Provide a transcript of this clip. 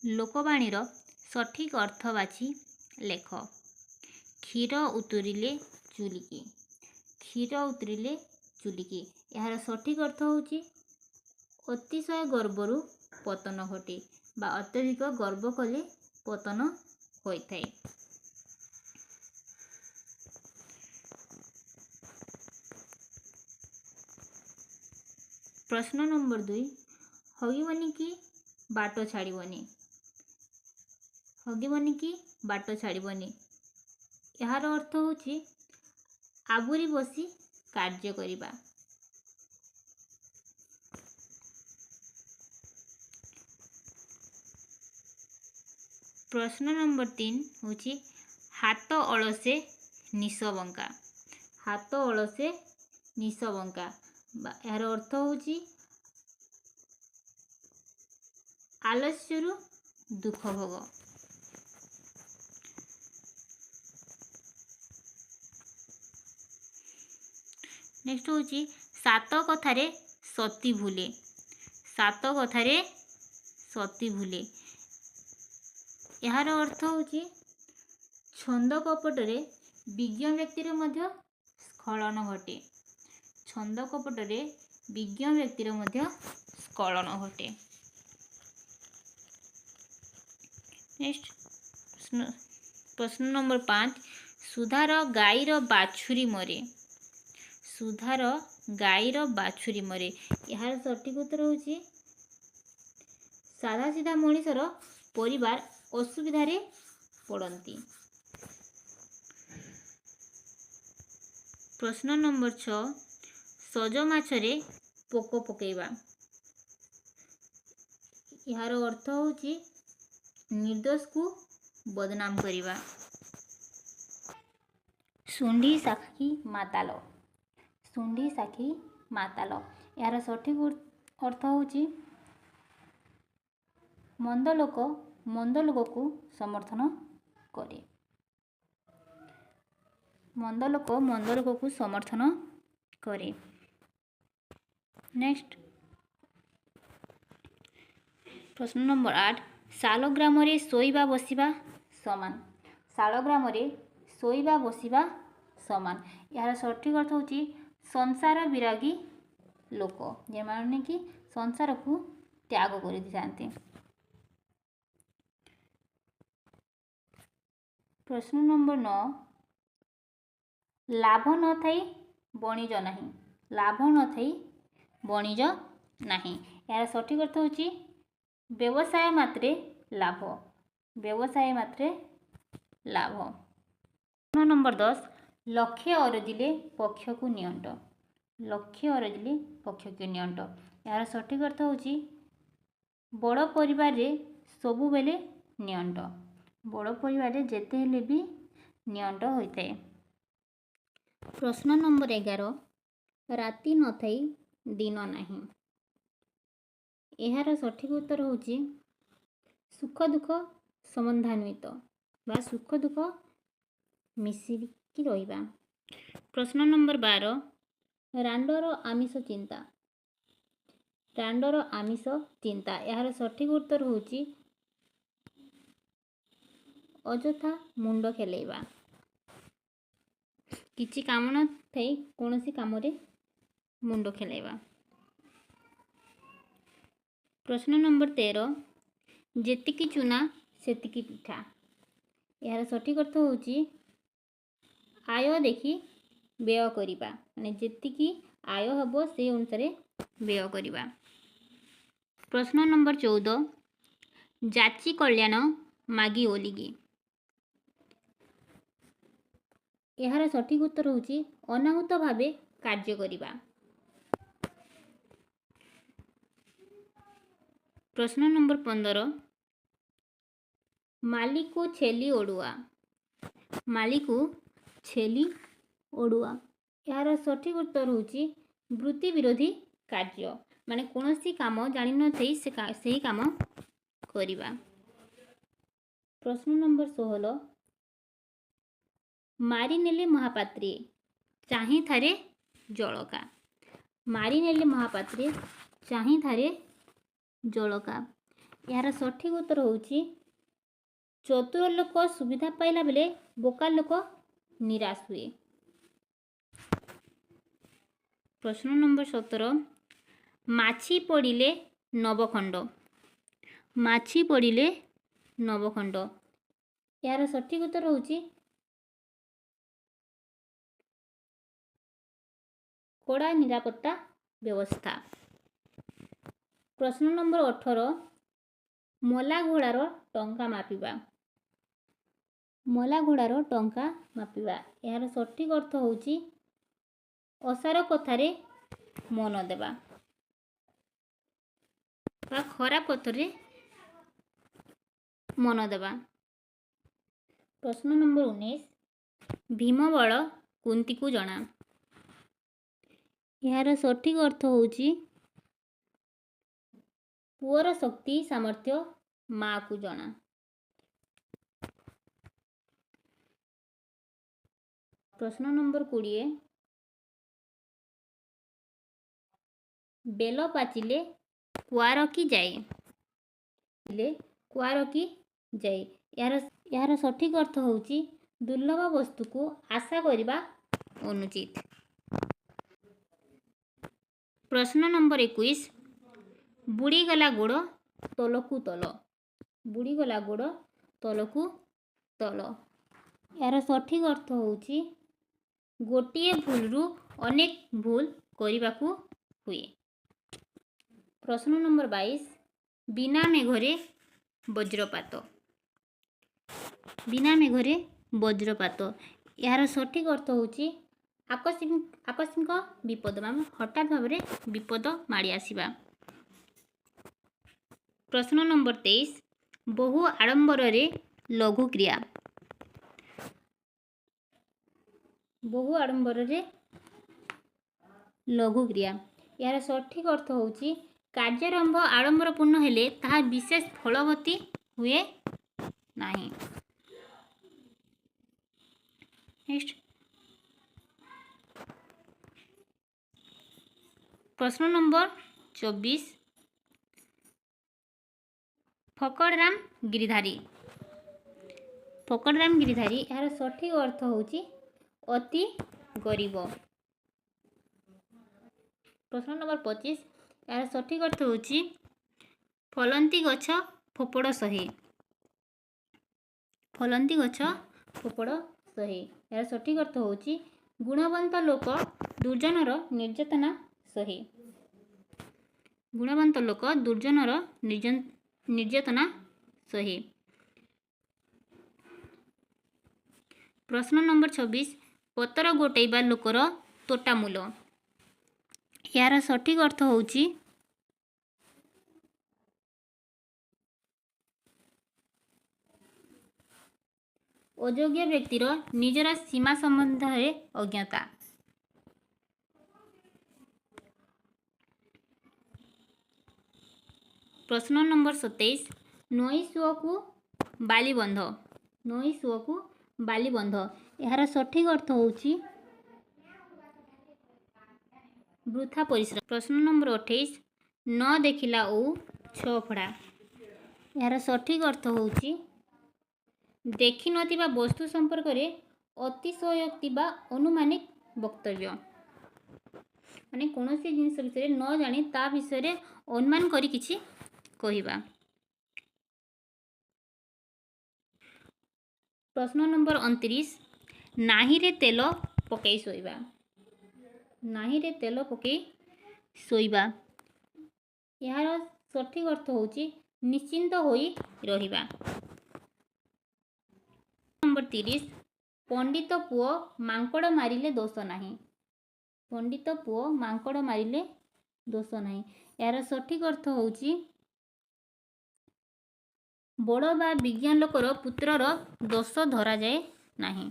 ଲୋକବାଣୀର ସଠିକ୍ ଅର୍ଥ ବାଛି ଲେଖ। କ୍ଷୀର ଉତୁରିଲେ ଚୁଲିକି। କ୍ଷୀର ଉତୁରିଲେ ଚୁଲିକି, ଏହାର ସଠିକ୍ ଅର୍ଥ ହେଉଛି ଅତିଶୟ ଗର୍ବରୁ ପତନ ଘଟେ ବା ଅତ୍ୟଧିକ ଗର୍ବ କଲେ ପତନ ହୋଇଥାଏ। ପ୍ରଶ୍ନ ନମ୍ବର 2, ହଗିବନି କି ବାଟ ଛାଡ଼ିବନି। ହଗିବନି କି ବାଟ ଛାଡ଼ିବନି, ଏହାର ଅର୍ଥ ହେଉଛି ଆବୁରି ବସି କାର୍ଯ୍ୟ କରିବା। ପ୍ରଶ୍ନ ନମ୍ବର 3 ହେଉଛି ହାତ ଅଳସେ ନିଶ ବଙ୍କା। ହାତ ଅଳସେ ନିଶ ବଙ୍କା ବା ଏହାର ଅର୍ଥ ହେଉଛି ଆଲସ୍ୟରୁ ଦୁଃଖ ଭୋଗ। ନେକ୍ସଟ ହେଉଛି ସାତ କଥାରେ ସତୀ ଭୁଲେ। ସାତ କଥାରେ ସତୀ ଭୁଲେ, ଏହାର ଅର୍ଥ ହେଉଛି ଛନ୍ଦ କପଟରେ ବିଜ୍ଞ ବ୍ୟକ୍ତିର ମଧ୍ୟ ସ୍ଖଳନ ଘଟେ। ଛନ୍ଦ କପଟରେ ବିଜ୍ଞ ବ୍ୟକ୍ତିର ମଧ୍ୟ ସ୍ଖଳନ ଘଟେ। ନେକ୍ସଟ ପ୍ରଶ୍ନ ନମ୍ବର 5, ସୁଧାର ଗାଈର ବାଛୁରୀ ମରେ। ସୁଧାର ଗାଈର ବାଛୁରୀ ମରେ, ଏହାର ସଠିକ୍ ଉତ୍ତର ହେଉଛି ସାଧା ସିଧା ମଣିଷର ପରିବାର ଅସୁବିଧାରେ ପଡ଼ନ୍ତି। ପ୍ରଶ୍ନ ନମ୍ବର 6, ସଜ ମାଛରେ ପୋକ ପକାଇବା, ଏହାର ଅର୍ଥ ହେଉଛି ନିର୍ଦ୍ଦୋଷକୁ ବଦନାମ କରିବା। ଶୁଣ୍ଢି ସାକ୍ଷୀ ମାତାଲ। ଶୁଣ୍ଢି ସାକ୍ଷୀ ମାତାଲ, ଏହାର ସଠିକ୍ ଅର୍ଥ ହେଉଛି ମନ୍ଦ ଲୋକ ମନ୍ଦ ଲୋକକୁ ସମର୍ଥନ କରେ। ମନ୍ଦ ଲୋକ ମନ୍ଦ ଲୋକକୁ ସମର୍ଥନ କରେ। ନେକ୍ସଟ ପ୍ରଶ୍ନ ନମ୍ବର 8, ଶାଳଗ୍ରାମରେ ଶୋଇବା ବସିବା ସମାନ। ଶାଳଗ୍ରାମରେ ଶୋଇବା ବସିବା ସମାନ, ଏହାର ସଠିକ୍ ଅର୍ଥ ହେଉଛି ସଂସାର ବିରାଗୀ ଲୋକ, ଯେଉଁମାନେ କି ସଂସାରକୁ ତ୍ୟାଗ କରିଦେଇଥାନ୍ତି। ପ୍ରଶ୍ନ ନମ୍ବର 9, ଲାଭ ନଥାଇ ବଣିଜ ନାହିଁ। ଲାଭ ନଥାଇ ବଣିଜ ନାହିଁ, ଏହାର ସଠିକ୍ ଅର୍ଥ ହେଉଛି ବ୍ୟବସାୟ ମାତ୍ରେ ଲାଭ। ବ୍ୟବସାୟ ମାତ୍ରେ ଲାଭ। ପ୍ରଶ୍ନ ନମ୍ବର 10, ଲକ୍ଷେ ଅରଜିଲେ ପକ୍ଷକୁ ନିଅଣ୍ଟ। ଲକ୍ଷେ ଅରଜିଲେ ପକ୍ଷକୁ ନିଅଣ୍ଟ, ଏହାର ସଠିକ୍ ଅର୍ଥ ହେଉଛି ବଡ଼ ପରିବାରରେ ସବୁବେଳେ ନିଅଣ୍ଟ। ବଡ଼ ପରିବାରରେ ଯେତେ ହେଲେ ବି ନିଅଣ୍ଟ ହୋଇଥାଏ। ପ୍ରଶ୍ନ ନମ୍ବର 11, ରାତି ନଥାଇ ଦିନ ନାହିଁ, ଏହାର ସଠିକ୍ ଉତ୍ତର ହେଉଛି ସୁଖ ଦୁଃଖ ସମ୍ବନ୍ଧାନ୍ୱିତ ବା ସୁଖ ଦୁଃଖ ମିଶିକି ରହିବା। ପ୍ରଶ୍ନ ନମ୍ବର 12, ରାଣ୍ଡର ଆମିଷ ଚିନ୍ତା। ରାଣ୍ଡର ଆମିଷ ଚିନ୍ତା, ଏହାର ସଠିକ୍ ଉତ୍ତର ହେଉଛି ଅଯଥା ମୁଣ୍ଡ ଖେଲେଇବା। କିଛି କାମ ନଥାଇ କୌଣସି କାମରେ ମୁଣ୍ଡ ଖେଲେଇବା। ପ୍ରଶ୍ନ ନମ୍ବର 13, ଯେତିକି ଚୁନା ସେତିକି ପିଠା, ଏହାର ସଠିକ୍ ଅର୍ଥ ହେଉଛି ଆୟ ଦେଖି ବ୍ୟୟ କରିବା, ମାନେ ଯେତିକି ଆୟ ହେବ ସେଇ ଅନୁସାରେ ବ୍ୟୟ କରିବା। ପ୍ରଶ୍ନ ନମ୍ବର 14, ଯାଚି କଲ୍ୟାଣ ମାଗି ଓଲିଗି, ଏହାର ସଠିକ୍ ଉତ୍ତର ହେଉଛି ଅନାହୁତ ଭାବେ କାର୍ଯ୍ୟ କରିବା। ପ୍ରଶ୍ନ ନମ୍ବର 15, ମାଲିକୁ ଛେଲି ଅଡ଼ୁଆ। ମାଲିକୁ ଛେଲି ଅଡ଼ୁଆ, ଏହାର ସଠିକ୍ ଉତ୍ତର ହେଉଛି ବୃତ୍ତି ବିରୋଧୀ କାର୍ଯ୍ୟ, ମାନେ କୌଣସି କାମ ଜାଣିନଥାଇ ସେହି କାମ କରିବା। ପ୍ରଶ୍ନ ନମ୍ବର 16, ମାରିନେଲେ ମହାପାତ୍ରେ ଚାହିଁଥାରେ ଜଳକା। ମାରିନେଲେ ମହାପାତ୍ରେ ଚାହିଁଥାରେ ଜଳକା, ଏହାର ସଠିକ୍ ଉତ୍ତର ହେଉଛି, ଚତୁର ଲୋକ ସୁବିଧା ପାଇଲା ବେଳେ ବୋକା ଲୋକ ନିରାଶ ହୁଏ। ପ୍ରଶ୍ନ ନମ୍ବର 17, ମାଛି ପଡ଼ିଲେ ନବଖଣ୍ଡ। ମାଛି ପଡ଼ିଲେ ନବଖଣ୍ଡ। ଏହାର ସଠିକ୍ ଉତ୍ତର ହେଉଛି କଡ଼ା ନିରାପତ୍ତା ବ୍ୟବସ୍ଥା। ପ୍ରଶ୍ନ ନମ୍ବର 18, ମଲା ଘୋଡ଼ାର ଟଙ୍କା ମାପିବା। ମଲା ଘୋଡ଼ାର ଟଙ୍କା ମାପିବା। ଏହାର ସଠିକ୍ ଅର୍ଥ ହେଉଛି ଅସାର କଥାରେ ମନ ଦେବା ବା ଖରାପ କଥାରେ ମନ ଦେବା। ପ୍ରଶ୍ନ ନମ୍ବର 19, ଭୀମବଳ କୁନ୍ତୀକୁ ଜଣା। ଏହାର ସଠିକ୍ ଅର୍ଥ ହେଉଛି ପୁଅର ଶକ୍ତି ସାମର୍ଥ୍ୟ ମାଆକୁ ଜଣା। ପ୍ରଶ୍ନ ନମ୍ବର 20, ବେଲ ପାଚିଲେ କୁଆରକି ଯାଏ। କୁଆରକି ଯାଏ। ଏହାର ସଠିକ୍ ଅର୍ଥ ହେଉଛି ଦୁର୍ଲଭ ବସ୍ତୁକୁ ଆଶା କରିବା ଅନୁଚିତ। ପ୍ରଶ୍ନ ନମ୍ବର 21, ବୁଡ଼ିଗଲା ଗୋଡ଼ ତଲକୁ ତଲ। ବୁଡ଼ିଗଲା ଗୋଡ଼ ତଲକୁ ତଲ। ଏହାର ସଠିକ୍ ଅର୍ଥ ହେଉଛି ଗୋଟିଏ ଭୁଲରୁ ଅନେକ ଭୁଲ କରିବାକୁ ହୁଏ। ପ୍ରଶ୍ନ ନମ୍ବର 22, ବିନା ମେଘରେ ବଜ୍ରପାତ। ବିନା ମେଘରେ ବଜ୍ରପାତ। ଏହାର ସଠିକ୍ ଅର୍ଥ ହେଉଛି ଆକସ୍ମିକ ବିପଦ ବା ହଠାତ୍ ଭାବରେ ବିପଦ ମାଡ଼ି ଆସିବା। ପ୍ରଶ୍ନ ନମ୍ବର 23, ବହୁ ଆଡ଼ମ୍ବରରେ ଲଘୁ କ୍ରିୟା। ବହୁ ଆଡ଼ମ୍ବରରେ ଲଘୁ କ୍ରିୟା। ଏହାର ସଠିକ୍ ଅର୍ଥ ହେଉଛି କାର୍ଯ୍ୟାରମ୍ଭ ଆଡ଼ମ୍ବରପୂର୍ଣ୍ଣ ହେଲେ ତାହା ବିଶେଷ ଫଳବତୀ ହୁଏ ନାହିଁ। ନେକ୍ସଟ ପ୍ରଶ୍ନ ନମ୍ବର 24, ଫକଡ଼ରାମ ଗିରିଧାରୀ। ଫକଡ଼ରାମ ଗିରିଧାରୀ। ଏହାର ସଠିକ୍ ଅର୍ଥ ହେଉଛି ଅତି ଗରିବ। ପ୍ରଶ୍ନ ନମ୍ବର 25, ଏହାର ସଠିକ୍ ଅର୍ଥ ହେଉଛି ଫଳନ୍ତି ଗଛ ଫୋପଡ଼ ସହେ। ଫଳନ୍ତି ଗଛ ଫୋପଡ଼ ସହେ। ଏହାର ସଠିକ୍ ଅର୍ଥ ହେଉଛି ଗୁଣବନ୍ତ ଲୋକ ଦୁର୍ଜନର ନିର୍ଯାତନା ସହେ। ଗୁଣବନ୍ତ ଲୋକ ଦୁର୍ଜନର ନିର୍ଯାତନା ସହେ। ପ୍ରଶ୍ନ ନମ୍ବର 26, ପତର ଗୋଟେଇବା ଲୋକର ତୋଟାମୂଲ। ଏହାର ସଠିକ୍ ଅର୍ଥ ହେଉଛି ଅଯୋଗ୍ୟ ବ୍ୟକ୍ତିର ନିଜର ସୀମା ସମ୍ବନ୍ଧରେ ଅଜ୍ଞତା। ପ୍ରଶ୍ନ ନମ୍ବର 27, ନଈ ସୁଅକୁ ବାଲିବନ୍ଧ। ନଈ ସୁଅକୁ ବାଲିବନ୍ଧ। ଏହାର ସଠିକ୍ ଅର୍ଥ ହେଉଛି ବୃଥା ପରିଶ୍ରମ। ପ୍ରଶ୍ନ ନମ୍ବର 28, ନ ଦେଖିଲା ଓଉ ଛଅ ଫଡ଼ା। ଏହାର ସଠିକ୍ ଅର୍ଥ ହେଉଛି ଦେଖିନଥିବା ବସ୍ତୁ ସମ୍ପର୍କରେ ଅତିଶୟୋକ୍ତି ବା ଅନୁମାନିକ ବକ୍ତବ୍ୟ। ମାନେ କୌଣସି ଜିନିଷ ବିଷୟରେ ନ ଜାଣି ତା ବିଷୟରେ ଅନୁମାନ କରି କିଛି କହିବା। ପ୍ରଶ୍ନ ନମ୍ବର 29, ନାହିଁରେ ତେଲ ପକାଇ ଶୋଇବା। ନାହିଁରେ ତେଲ ପକାଇ ଶୋଇବା। ଏହାର ସଠିକ୍ ଅର୍ଥ ହେଉଛି ନିଶ୍ଚିନ୍ତ ହୋଇ ରହିବା। ନମ୍ବର 30, ପଣ୍ଡିତ ପୁଅ ମାଙ୍କଡ଼ ମାରିଲେ ଦୋଷ ନାହିଁ। ପଣ୍ଡିତ ପୁଅ ମାଙ୍କଡ଼ ମାରିଲେ ଦୋଷ ନାହିଁ। ଏହାର ସଠିକ୍ ଅର୍ଥ ହେଉଛି ବଡ଼ ବା ବିଜ୍ଞାନ ଲୋକର ପୁତ୍ରର ଦୋଷ ଧରାଯାଏ ନାହିଁ।